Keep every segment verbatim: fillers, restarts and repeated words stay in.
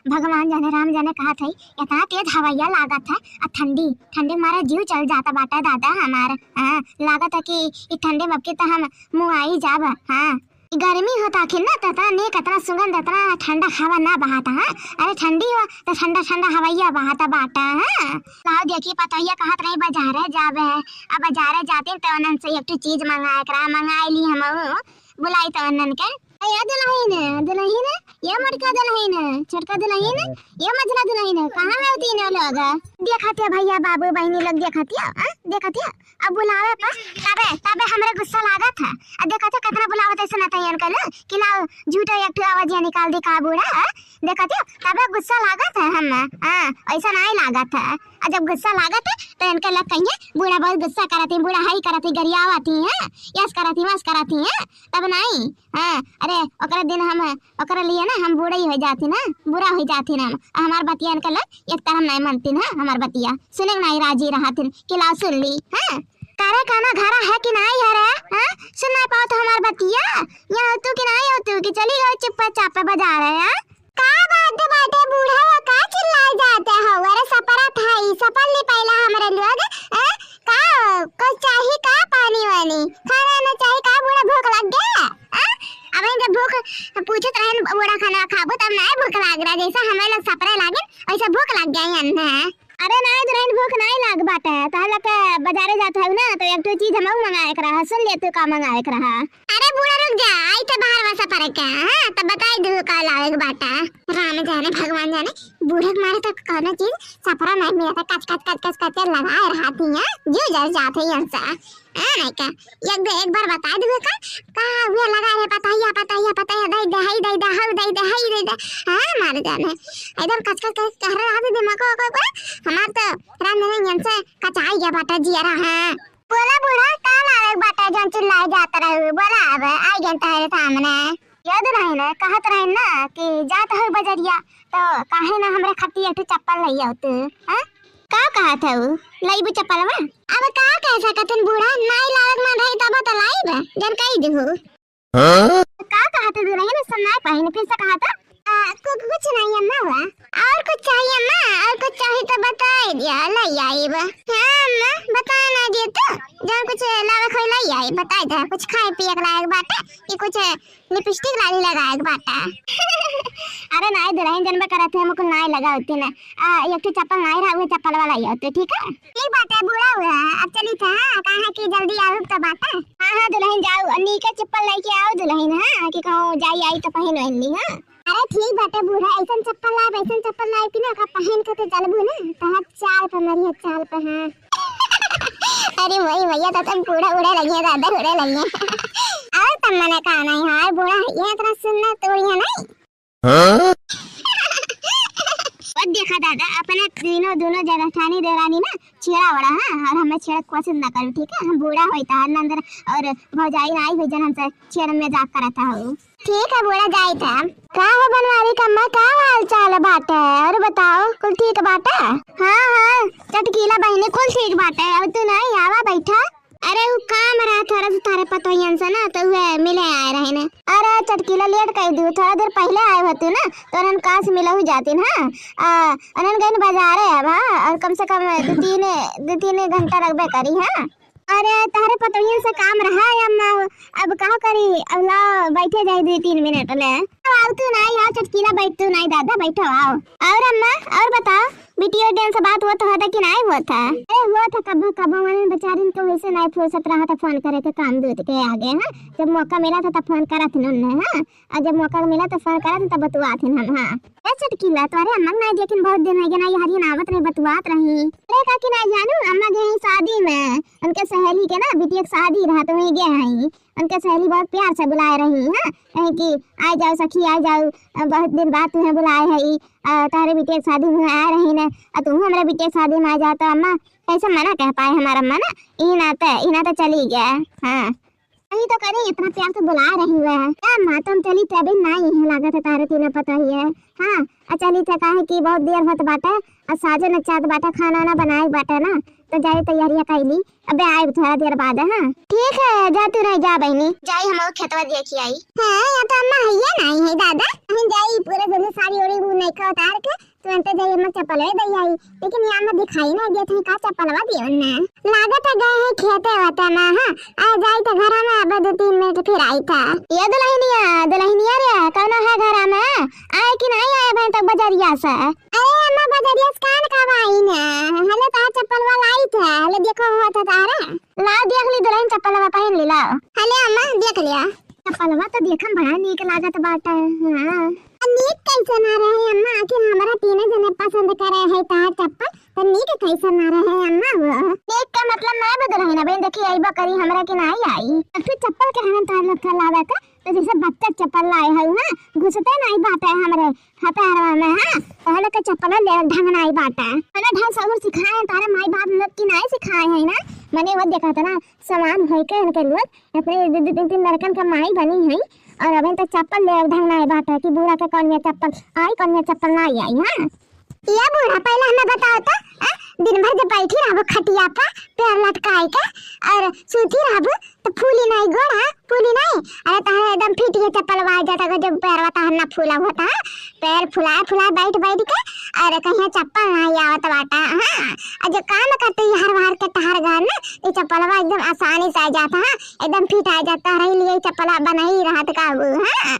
भगवान जाने, राम जाने, कहत है, इतना तेज हवैया लागत है, आ ठंडी, ठंडी मारे जीव चल जाता बाटा दादा हमार। हाँ, लागत है कि ई ठंडी में अब की तो हम मुआई जाब। हाँ, ई गर्मी होता आखिर ना, तो इतना नीक, इतना सुगंध, इतना ठंडा हवा ना बहाता। हाँ, अरे ठंडी हो तो ठंडा ठंडा हवैया बहाता बाटा। हाँ, लाओ देखी पतोहिया कहत रही बाजारे जाबे, अब बाजारे जाते तो उन्हन से एक ठो चीज मंगाए करा, मंगाए ली हम, बुलाई तो उन्हन के। ए दुलहिन, दुलहिन, ए मोटका दुलहिन, छोटका दुलहिन, ए मझला दुलहिन, कहाँ है तीनों लोग? देखत है भैया, बाबू, बहिनी लोग देखत है, हाँ? देखत है? अब बुलावे पर तबे, तबे हमरे गुस्सा लागत है। अब देखत है कितना बुलावत है, सुनत है इनके लोग कि लाओ झूठो एक ठो आवाजिया निकाल दी का बूढ़ा, हाँ? देखत है, तबे गुस्सा लागत है हम, हाँ? ऐसा नहीं लागत है। और जब गुस्सा लागत है तो इनके लोग कहिए बूढ़ा बहुत गुस्सा करत है, बूढ़ा हाई करत है, गरियावत है, हाँ? यस करत है, वस करत है, हाँ? तब नहीं, हाँ? अरे ओकरे दिन हम ओकरे लिए ना हम बूढ़ा ही हो जाती ना, बुरा हो जाती ना। आ हमार बतिया इनके लोग एक तरह नहीं मानती ना, हमार बतिया सुने नहीं राजी रहती कि लाओ सुन ली। हाँ, करे काना घरा है कि नहीं है रे? हाँ, सुन नहीं पाओ तो हमार बतिया, या तू कि नहीं हो तू कि चली गई चुप्पे चापे बाजारे, हाँ? का बात बाटे बूढ़ा, वो का चिल्लाए जाते हो? अरे सपरा था ई, सपल ली पहला हमरे लोग, हाँ? का कुछ चाही का, पानी वानी, खाना ना चाही का बूढ़ा, भूख लग गया? आ? अबे जब भूख पूछत रहन बूढ़ा खाना खाबू तब ना भूख लाग रहा, जैसा हमें लोग सपरे लागे वैसा भूख लग गया अन्ना। अरे नाई दुलहिन, भूख नाई लाग बाटे, तहला के बाजारे जात हऊ ना तो एक ठो चीज हमहू मंगाए के रहा, सुन ले तू का मंगाए के रहा। अरे बूढ़ा रुक जा, आई तो बाहर में सपरे के, हाँ तब बताई दू का लावे के बाटे। राम जाने भगवान जाने, बूढ़ा के मारे तो कौनो चीज सपरा नहीं मिलता, कच कच कच कच कच लगाए रहती हैं, जो जल जाते हैं इनसे। हाँ, नहीं का, एक बे-, एक बार बताई देबे का, का हुआ लगा रे, पतैया, पतैया, पतैया, दई दे, हई दई दे, हऊ दई दे, हई दई दे। हाँ, मार जाने। एकदम कच कच कच कह रहा है, दिमाग को, को, को। हमार तो राम धनी इनसे कचाई गया बाटा जियरा, हाँ। बोला बूढ़ा, का लावे बाटा जौन चिल्लाए जात रहे, बोला अब, आई गए तहरे सामने। याद रहे ना, कहत रहे ना कि जात हो बजरिया, तो काहे ना हमरे खातिर एक ठो चप्पल लई आओ तू, हाँ? का कहत हऊ? लईबू चप्पलवा? अब का कह सकत हन बूढ़ा, नाई लावत मन रही तब तो लाइब, जन कही दिहू। हाँ? का कहत हऊ दुलहिन, सुन नाई पाइन, फिर से कहत? आ, कु-, कुछ नहीं अम्मा हुआ। और कुछ चाहिए अम्मा? और कुछ चाहिए तो बताई दिया, लई आइब। हाँ अम्मा, बता ना दे तो, जौन कुछ लावे खोई लई आई, बताई दे, कुछ खाए पिए के लायक बाटे कि कुछ लिपस्टिक लाली लगाए के बाटा। अरे नाई दुलहिन, जनबे करत है, हमको नाई लगावती ना। आ, एक ठो चप्पल नाई रहा, उहे चप्पल वाला ही होते, ठीक है? ठीक बाटे, बूढ़ा हुआ, अब चली था, हाँ, कहाँ की जल्दी आवे तो बाटा। हाँ, हाँ, दुलहिन जाओ, और नीके चप्पल लेके आओ दुलहिन, हाँ, कि कहूँ जाई आई तो पहिन वहिन ली, हाँ। अरे ठीक बाटे बूढ़ा, ऐसन चप्पल लाए, ऐसन चप्पल लाए कि ना, ओका पहिन के तो चलबू ना, तो हम चाल पे मरी है, चाल पे, हाँ। अरे वही भैया, तो तुम बूढ़ा उड़े लगे, दादा उड़े लगे। और तब मने का नहीं, हाँ, बूढ़ा है, ये इतना सुंदर तोड़िया नहीं। हाँ? और देखा दादा, अपने तीनों, दोनों जेठानी देवरानी ना छेड़ा ओड़ा, हाँ, और हमें छेड़ा कोशिश ना करो, ठीक है? हम बूढ़ा होई था, नंदर और भौजाई ना आई हुई, जन हमसे छेड़ मजाक करत हो। ठीक है, बूढ़ा जाई था। का हो बनवारी कम्मा, का हाल चाल बाटे? और बताओ, कुल ठीक बाटे? हाँ, हाँ, चटकीला बहिनी, कुल ठीक बाटे। अब तू नहीं आवा, बैठा। अरे उ काम रहा थोड़ा सा तारे पतोहियन से ना, तो उहे मिले आए रहे ने। अरे चटकीला लेट कर दू, थोड़ा देर पहले आए होती ना, तो उन्हन काश मिलहु जाती ना। आ, उन्हन गइन बाजारे अब, हाँ, और कम से कम दो तीन, दो तीन घंटा लगबे करी, हाँ। अरे तहरे पतोहियन से काम रहा है अम्मा, अब का करी, अब लाओ बैठे जाए दो तीन मिनट ले। अब आओ तू नहीं, आओ चटकीला बैठ तू नहीं दादा, बैठो आओ। और अम्मा, और बताओ, बिटिया डेन से बात हुआ तो होता कि नहीं हुआ था? अरे हुआ था कबो कबो, मने बेचारिन को वैसे नहीं फुर्सत रहा था फोन करे के काम दूध के आगे, हाँ। जब मौका मिला था तब फोन करा थी उन्होंने, हाँ। और जब मौका मिला तो फोन करा था तब बतुआ थी हम, हाँ। ए चटकीला, तोरे अम्मा के नहीं देखिन बहुत दिन हो गया, ना ये हरियन आवत रही, बतुआत रही। अरे काकी नहीं जानू, अम्मा गए हैं शादी में, उनके सहेली के ना बिटिया के शादी रहा तो वहीं गए हैं। उनके सहेली बहुत प्यार से बुलाए रही, हाँ, कहीं कि आ जाओ सखी, आ जाओ, बहुत दिन बाद तुम्हें बुलाए है, तोहरे बिटिया के शादी में आए रही ना, और तुम हमारे बिटिया के शादी में आ जाओ तो अम्मा कैसे मना कह पाए हमारा अम्मा ना, ई नाते, ई नाते चली गया, हाँ। यही तो करी, इतना प्यार से बुला रही है। क्या माँ, तुम चली तभी ना ही है, लागत है तारे तीनों पता ही है। हाँ, आ चली थे, काहे कि बहुत देर होत बाटे, आ साजन चाहत बाटे, खाना ना बनाए बाटे ना, तो जाए तैयारियां कैली, अबे आए थोड़ा देर बाद, हाँ। ठीक है, जा तू नहीं जा बहनी। जाई हम खेतवा देखी आई। हाँ, या तो अम्मा है या नहीं है दादा, हम जाई पूरे दिन साड़ी ओड़ी वो नहीं खा उतार के तुरंते जाई अम्मा चप्पलवे दई आई, लेकिन यहाँ में दिखाई नहीं देत है का चप्पलवा दियो ना। लागत है गए हैं खेते वते में, हाँ, आ जाई तो घरा में अब दो तीन मिनट फिर आई था। ये दुल्हनिया, दुल्हनिया रे, कौनो है घरा में? आए कि नहीं आए अबहीं तक बजरिया से? अरे अम्मा बजरिया से कान का आई ना, हले तो चप्पलवा लाई था, हले देखो हुआ था तारा। लाओ देख ली दुल्हन चप्पलवा पहन ली, लाओ। हले अम्मा देख लिया। चप्पलवा तो देखम बड़ा नीक लागत बाटे, हाँ। नीक कैसन आ रहे अम्मा, आखिर हमरा तीने जने पसंद करे है तहार चप्पल, तो नीक कैसन आ रहे अम्मा वो? नीक का मतलब ना बदल है ना बहन, देखी अइबा करी हमरा के नाई आई। तो फिर चप्पल के हमें तहार लोग के लावे का, तो जैसे बच्चा चप्पल लाए है ना, घुसते नाई बाटे हमरे हथेरवा में, हाँ। तहार लोग के चप्पल ले ढंग नाई बाटे। मैंने ढंग से सिखाए, तारे माई बाप लोग की नाई सिखाए है ना, मैंने वो देखा था ना, समान होइके इनके लोग अपने दू, दू, तीन, तीन लड़कन का माई बनी है और अबे तक चप्पल ले ढंग नाई बाटे कि बूढ़ा के कौन में चप्पल आई, कौन में चप्पल नाई आई। हाँ, ये बूढ़ा पहले हमें बताओ तो, आ, दिन भर जब बैठी रहबो खटिया पे पैर लटकाए के और सूती रहबो तो फूली नाई गोड़ा, फूली नाई? अरे तहरे एकदम फिट ये चप्पल वाज जाता, जब पैरवा तहर ना फूला होता, पैर फुलाए फुलाए बैठ बैठ के, अरे कहीं चप्पल नाई आवत बाटा। हाँ, और जो काम करते यार बाहर के तहार घर ना, ये चप्पलवा एकदम आसानी से आ जाता, हाँ, एकदम फिट आ जाता, रही लिए चप्पलवा बनाई रहत का वो, हाँ,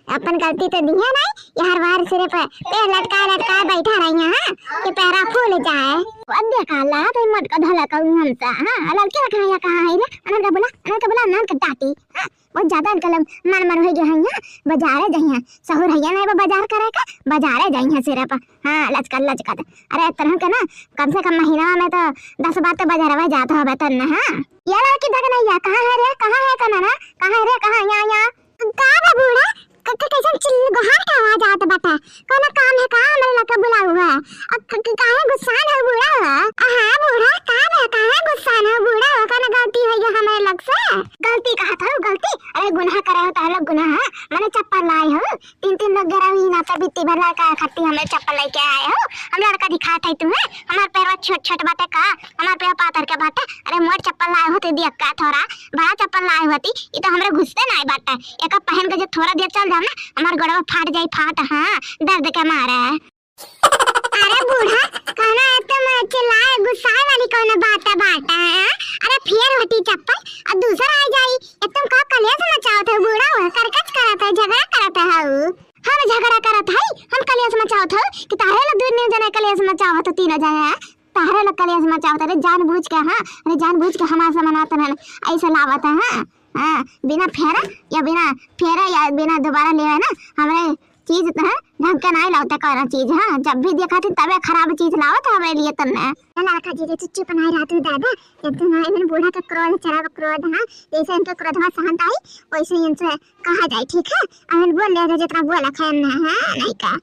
अपन गलती तो दिहे नहीं, यार बाहर सिरे पे पैर लटकाए लटकाए बैठा रही है, हाँ, कि पैरा फूल जाए। अब देखा ला तो मोट का धला कहूँ हमसे, हाँ, लड़के रखा है कहाँ है रे, अनन का बोला, अनन का बोला, अनन का डांटी, हाँ, बहुत ज्यादा इनका लम-, मन मन हो गया है यहाँ, बाजारे जाइए, सहूर है ना वो बाजार करे का, बाजारे जाइए सिर्फ, हाँ, लचकत लचकत। अरे तरह के ना, कम से कम महीना में तो दस बार तो बाजारवा जात होबे तन ना, हाँ। ये लड़की देख नहीं है, कहाँ है रे, कहाँ है कना ना, कहाँ है रे, कहाँ, यहाँ, यहाँ। का बा बूढ़ा, क-, क-, कैसन चिल्ल गोहार के आवाज आवत बाटे? कौनो काम है का हमरे लगे बुलाऊ है? अ, क-, क-, काहे गुस्सान हो बूढ़ा हो? अ, हाँ बूढ़ा, का बा, काहे गुस्सान हो बूढ़ा हो? कौनो गलती हो गया हमरे लग से? गलती कहा था गलती? अरे गुनाह करे हो तो हम लोग गुनाह, माने चप्पल लाए हो, तीन तीन लोग गिरा हुई ना, तब इतनी भर लड़का खट्टी हमें चप्पल लेके आए हो, हम लड़का दिखात है तुम्हें, हमार पैरवा छोट छोट बाटे का, हमार पैर पातर के बाटे, अरे मोट चप्पल लाए होती दिया का थोड़ा, बड़ा चप्पल लाए होती, ये तो हमरे घुसते नहीं बाटे, एक पहन के जो थोड़ा देर चल जाओ ना, हमार गोड़वा फाट जाई फाट, हाँ, दर्द के मारे। अरे बूढ़ा, कहना है तुम चिल्लाए गुस्साए वाली कौन बात है बाटा, हाँ? अरे फेर होती चप्पल और दूसरा आ जाई, ये तुम का कलेश मचावत हो बूढ़ा, वो करकच करत है, झगड़ा करत है, हाँ? हम झगड़ा करत हई, हम कलेश मचावत हई कि तारे लोग दुनो जने कलेश मचावत हो, तीनों जने, हैं? तारे लोग कलेश मचावत रे, जानबूझ के, हाँ, अरे जानबूझ के हमार सामान तनन ऐसे लावत है, हाँ, हाँ, बिना फेरा या बिना फेरा या बिना दोबारा लेवे ना, हमरे चीज तो है, ढंग के नाई लावते कौनो चीज, हाँ, जब भी देखा थी तबे खराब चीज लावत है हमरे लिए तन्ने। ना लड़का जी, चुप चुप नाई रहत दादा, जब तो ना इन्हें बूढ़ा के क्रोध चढ़ा, क्रोध, हाँ, जैसे इनके क्रोधवा शांत आई, वैसे इनसे कहा जाए, ठीक है? अमिन बोल ले, जितना बोला खाए ना, हाँ, नहीं का।